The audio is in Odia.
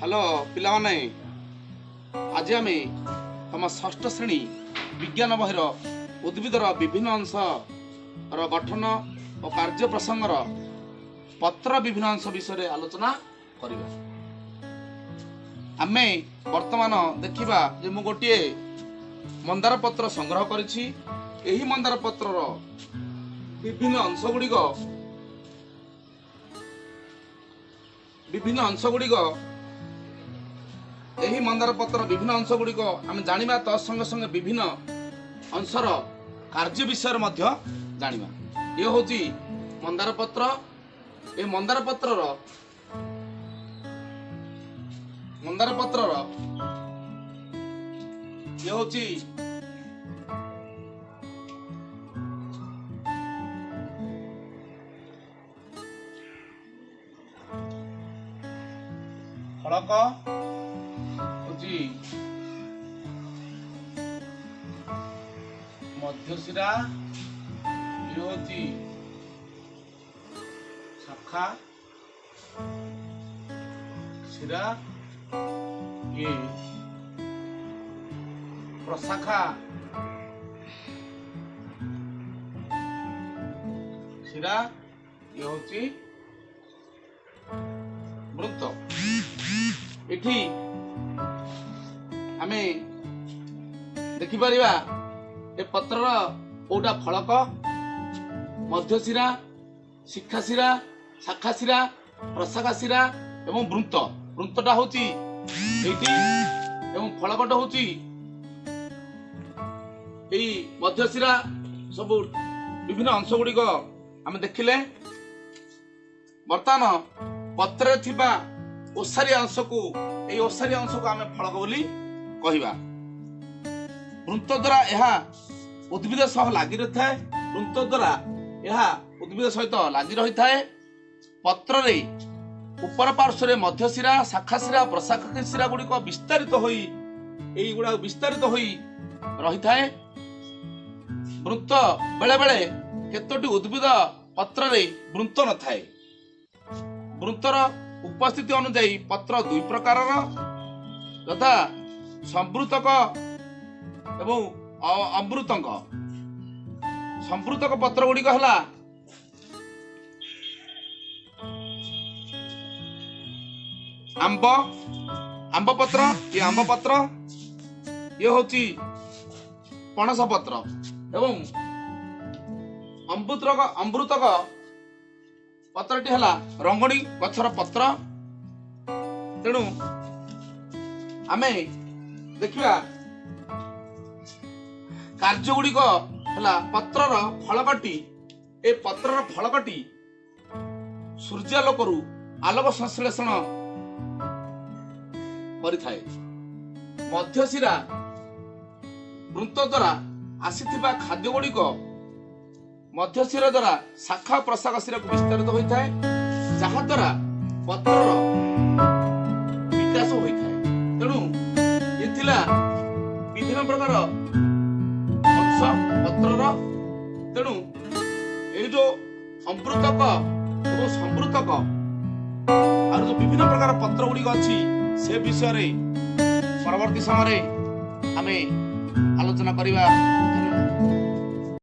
ହ୍ୟାଲୋ ପିଲାମାନେ, ଆଜି ଆମେ ତମ ଷଷ୍ଠ ଶ୍ରେଣୀ ବିଜ୍ଞାନ ବହିର ଉଦ୍ଭିଦର ବିଭିନ୍ନ ଅଂଶର ଗଠନ ଓ କାର୍ଯ୍ୟ ପ୍ରସଙ୍ଗର ପତ୍ର ବିଭିନ୍ନ ଅଂଶ ବିଷୟରେ ଆଲୋଚନା କରିବା। ଆମେ ବର୍ତ୍ତମାନ ଦେଖିବା ଯେ ମୁଁ ଗୋଟିଏ ମନ୍ଦାର ପତ୍ର ସଂଗ୍ରହ କରିଛି। ଏହି ମନ୍ଦାର ପତ୍ରର ବିଭିନ୍ନ ଅଂଶ ଗୁଡ଼ିକ, ଏହି ମନ୍ଦାର ପତ୍ର ବିଭିନ୍ନ ଅଂଶ ଗୁଡ଼ିକ ଆମେ ଜାଣିବା, ତ ସଙ୍ଗେ ସଙ୍ଗେ ବିଭିନ୍ନ ଅଂଶର କାର୍ଯ୍ୟ ବିଷୟରେ ମଧ୍ୟ ଜାଣିବା। ଇଏ ହେଉଛି ମନ୍ଦାର ପତ୍ର। ଏ ମନ୍ଦାର ପତ୍ରର ଇଏ ହେଉଛି ଫଳକ, ହେଉଛି ମଧ୍ୟଶିରା, ଇଏ ହେଉଛି ଶାଖା ଶିରା, ଇଏ ପ୍ରଶାଖା ଶିରା, ଇଏ ହେଉଛି ବୃନ୍ତ। ଏଠି ଆମେ ଦେଖିପାରିବା, ଏ ପତ୍ରର କୋଉଟା ଫଳକ, ମଧ୍ୟଶିରା, ଶିଖାଶିରା, ଶାଖାଶିରା, ପ୍ରଶାଖା ଶିରା ଏବଂ ବୃନ୍ତ। ବୃନ୍ତଟା ହଉଛି ଏଇଠି ଏବଂ ଫଳକଟା ହଉଛି ଏଇ ମଧ୍ୟଶିରା। ସବୁ ବିଭିନ୍ନ ଅଂଶ ଗୁଡ଼ିକ ଆମେ ଦେଖିଲେ। ବର୍ତ୍ତମାନ ପତ୍ରରେ ଥିବା ଓସାରିଆ ଅଂଶକୁ, ଏଇ ଓସାରିଆ ଅଂଶକୁ ଆମେ ଫଳକ ବୋଲି କହିବା। ବୃନ୍ତ ଦ୍ୱାରା ଏହା ଉଦ୍ଭିଦ ସହ ଲାଗି ରହିଥାଏ। ବୃନ୍ତ ଦ୍ୱାରା ଏହା ଉଦ୍ଭିଦ ସହିତ ଲାଗି ରହିଥାଏ। ପତ୍ରରେ ଉପର ପାର୍ଶ୍ୱରେ ମଧ୍ୟଶିରା, ଶାଖାଶିରା, ପ୍ରଶାଖା ଶିରା ଗୁଡ଼ିକ ବିସ୍ତାରିତ ହୋଇ, ଏଇଗୁଡ଼ାକ ବିସ୍ତାରିତ ହୋଇ ରହିଥାଏ। ବୃନ୍ତ ବେଳେ ବେଳେ କେତୋଟି ଉଦ୍ଭିଦ ପତ୍ରରେ ବୃନ୍ତ ନଥାଏ। ବୃନ୍ତର ଉପସ୍ଥିତି ଅନୁଯାୟୀ ପତ୍ର ଦୁଇ ପ୍ରକାରର, ଯଥା ସମ୍ବୃତକ ଏବଂ ଅମ୍ବୃତକ। ସମ୍ବୃତକ ପତ୍ର ଗୁଡ଼ିକ ହେଲା ଆମ୍ବ ପତ୍ର, ଇଏ ଆମ୍ବ ପତ୍ର, ଇଏ ହଉଛି ପଣସ ପତ୍ର। ଏବଂ ଅମୃତକ ପତ୍ରଟି ହେଲା ରଙ୍ଗଣୀ ଗଛର ପତ୍ର। ତେଣୁ ଆମେ ଦେଖିବା, କାର୍ଯ୍ୟ ଗୁଡ଼ିକ ହେଲା ପତ୍ରର ଫଳକଟି, ଏ ପତ୍ରର ଫଳକଟି ସୂର୍ଯ୍ୟାଲୋକରୁ ଆଲୋକ ସଂଶ୍ଳେଷଣ କରିଥାଏ। ମଧ୍ୟଶିରା ବୃନ୍ତ ଦ୍ୱାରା ଆସିଥିବା ଖାଦ୍ୟ ଗୁଡ଼ିକ ମଧ୍ୟଶିରା ଦ୍ୱାରା ଶାଖା ପ୍ରଶାଖା ଶିରାକୁ ବିସ୍ତାରିତ ହୋଇଥାଏ, ଯାହାଦ୍ୱାରା ପତ୍ରର ବିକାଶ ହୋଇଥାଏ। ତେଣୁ ଏ ଥିଲା ବିଭିନ୍ନ ପ୍ରକାର ଅଂଶ ପତ୍ରର। ତେଣୁ ଏଇ ଯୋଉ ଅମୃତକ ଏବଂ ସମ୍ବୃତକ ଆଉ ଯୋଉ ବିଭିନ୍ନ ପ୍ରକାର ପତ୍ର ଗୁଡ଼ିକ ଅଛି, ସେ ବିଷୟରେ ପରବର୍ତ୍ତୀ ସମୟରେ ଆମେ ଆଲୋଚନା କରିବା।